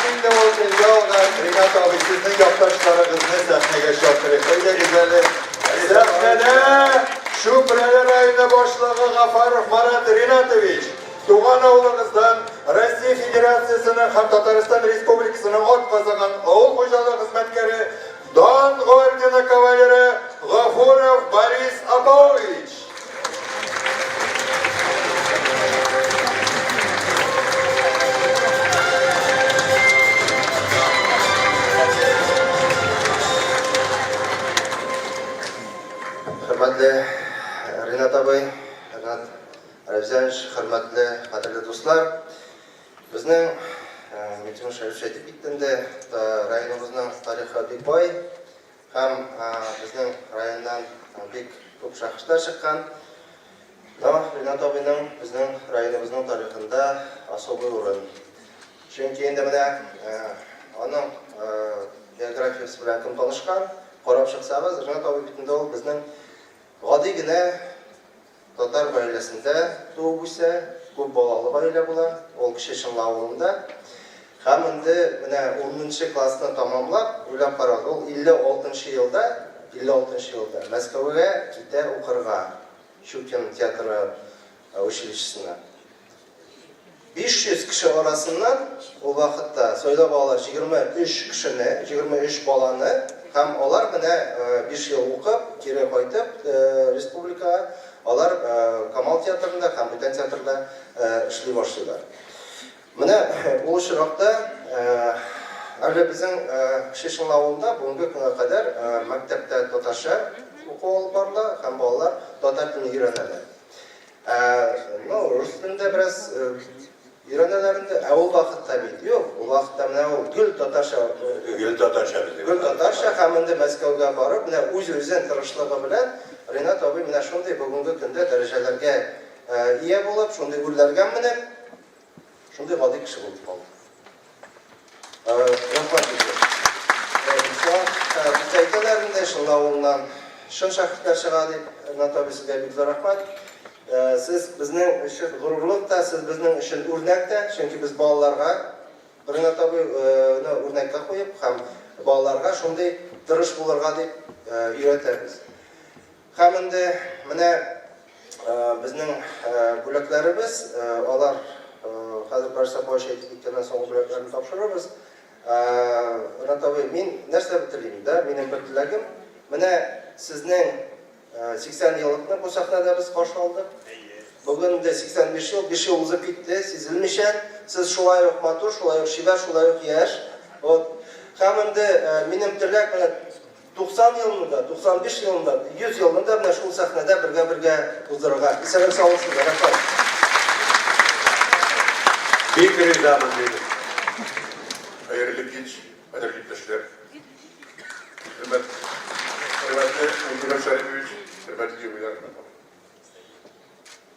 Һәм инде ул телгә алган Ринат абый, сезнең якташларыгызны сәхнәгә чакырыйк. Әйдәгез әле. Сәхнәдә Чүпрәле районы башлыгы Гафаров Марат Ринатович, туган авылыгыздан Россия Федерациясенең һәм Татарстан Республикасының атказанган авыл хуҗалыгы хезмәткәре, Дан ордены кавалеры Гафуров Борис Апаович. Хөрмәтле Ринат абый, Ринат Рәвзянович, хөрмәтле, кадерле дуслар. Безнең Минтимер Шәрипович әйтеп китте инде, районыбызның тарихы бик бай һәм безнең районнан бик күп шәхесләр чыккан. Но Ринат абыйның безнең районыбызның тарихында особый урын. Чөнки инде менә аның биографиясе белән кем танышкан, карап чыксагыз, Ринат абый бит инде ул безнең гади генә Татар гаиләсендә туып үсә, күп балалы гаилә була, ул Кече Чынлы авылында. Һәм инде менә унынчы классны тамамлап, уйлап карагыз, ул 56 нчы елда, 56 нчы елда Мәскәүгә китә укырга, Щукин театры училищесына. 500 кеше арасыннан ул вакытта сайлап алалар 23 кешене, 23 баланы һәм алар менә 5 ел укып, кире кайтып республикага, алар Камал театрында һәм бүтән театрда эшли башлыйлар. Менә ул очракта әле безнең Кече Чынлы авылында бүгенге көнгә кадәр мәктәптә татарча уку алып барыла һәм балалар татар телен өйрәнәләр. Ә, ну, рус телендә бераз өйрәнәләр инде. Ә ул вакытта бит юк. Ул вакытта менә ул гел татарча. Гел татарча безнең. Гел татарча һәм инде Мәскәүгә барып, менә үз-үзен тырышлыгы белән Ринат абый менә шундый бүгенге көндә дәрәҗәләргә ия булып, шундый үрләргә менеп, шундый гади кеше булып калды. Рәхмәт сезгә. Бездә әйтәләр инде, Чынлы авылыннан чын шәкертләр чыга дип. Ринат абый, сезгә бик зур рәхмәт. Сез безнең өчен горурлык та, сез безнең өчен үрнәк тә, чөнки без балаларга Ринат абыйны үрнәккә куеп һәм балаларга шундый тырыш булырга дип өйрәтәбез. Һәм инде менә безнең бүләкләребез, алар хәзер Барис апа әйтеп киткәннән соң ул бүләкләрне тапшырырбыз. Ринат абый, мин нәрсә телим, да, минем бер теләгем, менә сезнең 80 еллыкны бу сәхнәдә без каршы алдык. Бүген инде 85 ел, 5 ел узып китте, сизелмичә. Сез шулай ук матур, шулай ук чибәр, шулай ук яшь. Вот. Һәм инде минем теләк менә 90 елны да, 95 елны да, 100 елны да менә шул сәхнәдә бергә-бергә уздырырга. Исәнлек саулык сезгә, рәхмәт. Бик ризамын, диде. Хәерле кич, кадерле иптәшләр. Хөрмәт, хөрмәтле Минтимер Шәрипович, хөрмәтле юбиляр.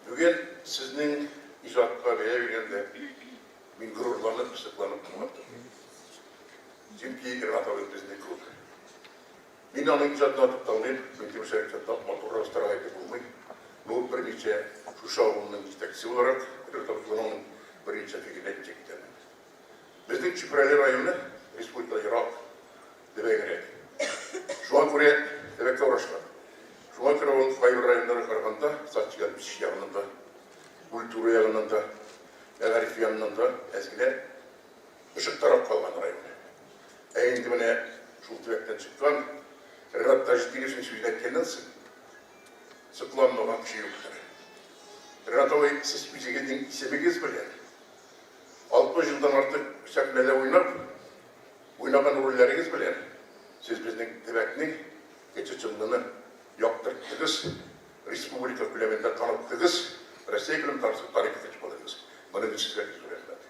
Бүген сезнең иҗатка бәя биргәндә мин горурланып, сокланып тыңлап тордым. Чөнки Ренат абый безне күп. Мин аның иҗатына тукталмыйм, Минтимер Шәриповтан матуррак остарак әйтеп булмый. Ну, берничә шушы авылның җитәкчесе буларак, Ренат абый берничә фикерне әйтеп китәм. Безнең Чүпрәле районы республикада ерак, төбәгрәк. Шуңа күрә төбәккә урнашкан. Шуңа күрә ул кайбер районнарга караганда социаль үсеш ягыннан да, культура ягыннан да, мәгариф ягыннан да әз генә ышыктарак калган район. Ә инде менә шул төбәктән чыккан Ренат Таҗетдиновичның сүзен әйткәннән соң, сокланмаган кеше юктыр. Ренат абый, сез үзегезнең исемегез белән 60 елдан артык сәхнәдә уйнап, уйнаган рольләрегез белән сез безнең төбәкнең Кече Чынлыны яктырттыгыз, республика күләмендә таныттыгыз, Россия күләмендә тарихка кереп калдырдыгыз. Моның өчен сезгә бик зур рәхмәт.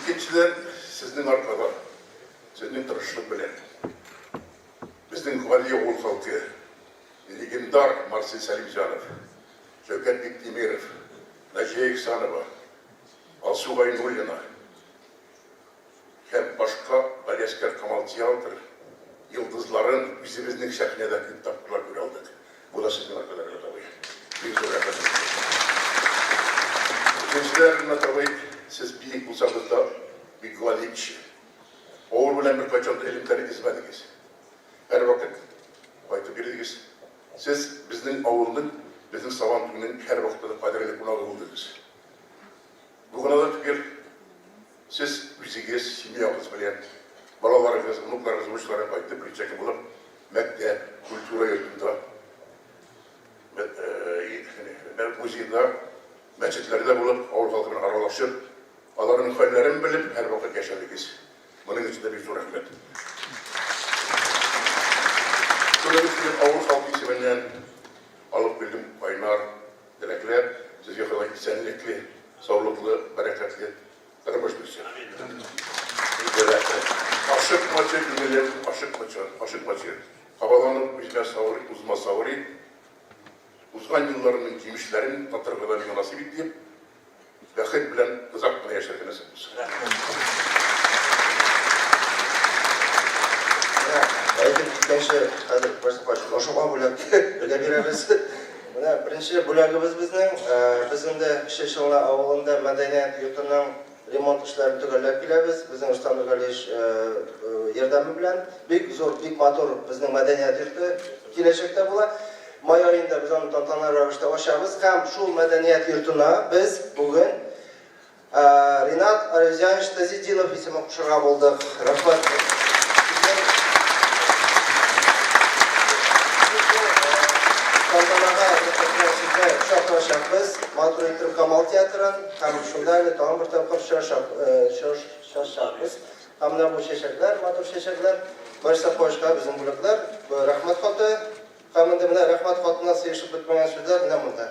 Икенчедән, сезнең аркада, сезнең тырышлык белән безнең гади авыл халкы, Легендар Марсель Сәлимҗанов, Шәүкәт Биктимеров, Наҗия Ихсанова, Алсу Гайнуллина һәм башка Галиәсгар Камал театр йолдызларын үзебезнең сәхнәдә күп тапкырлар күрә алдык. Бу да сезнең аркада, Ринат абый. Бик зур рәхмәт сезгә. Сездә, Ринат абый, сез биек булсагыз да, бик гади кеше. Авыл белән беркайчан да элемтәне өзмәдегез. Һәрвакыт кайтып йөрдегез. Сез безнең авылның, безнең Сабан туеның һәрвакытта да кадерле кунагы булдыгыз. Бу гына да түгел, сез үзегез, семьягыз белән, балаларыгыз, внукларыгыз, внучкалар кайтып, берничә көн булып, мәктәп, культура йортында, музейда, мәчетләрдә булып, авыл халкы белән аралашып, аларның хәлләрен белеп, һәрвакыт яшәдегез. Моның өчен дә бик зур рәхмәт. Шуның өчен авыл халкы исеменнән алып килдем кайнар теләкләр. Сезгә Ходай исәнлекле, саулыклы, бәрәкәтле тормыш бирсен. Рәхмәт. Ашыкмачы, күңелем, ашыкмачы, ашыкмачы. Кабаланып үзмә савыр, узма савыр ит. Узган елларымның җимешләрен татырга да миңа насыйп ит дип, бәхет белән озак кына яшәргә насыйп булсын. Менә әйтеп киткәнче, хәзер берсе кайчы ашауга бүләк бергә бирәбез. Менә беренче бүләгебез безнең. Без инде Кече Чаллы авылында мәдәният йортының ремонт эшләрен төгәлләп киләбез. Безнең Рөстәм Нургалиевич ярдәме белән. Бик зур, бик матур безнең мәдәният йорты киләчәктә була. Май аенда без аны тантаналы рәвештә ачабыз һәм шул мәдәният йортына без бүген Ринат Аризянович Тазетдинов исемен кушырга булдык. Рәхмәт. Тантанага сезне чакырачакбыз. Матур итеп Камал театрын һәм шунда әле тагын бер тапкыр очрашачакбыз. Һәм менә бу чәчәкләр, матур чәчәкләр, Борис Сафовичка безнең бүләкләр, рәхмәт хаты. Һәм инде менә рәхмәт хатына сыешып бетмәгән сүзләр менә монда.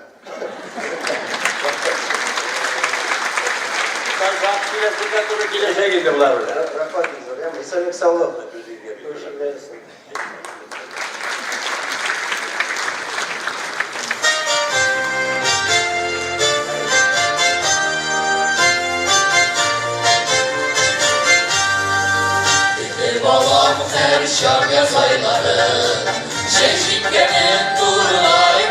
Сөйләшергә туры киләчәк инде болар белән. Рәхмәт, Илзар. Исәнлек, саулык. Күрешергә. Балам һәр чак яз айлары, Җәй җиткәнен тургай.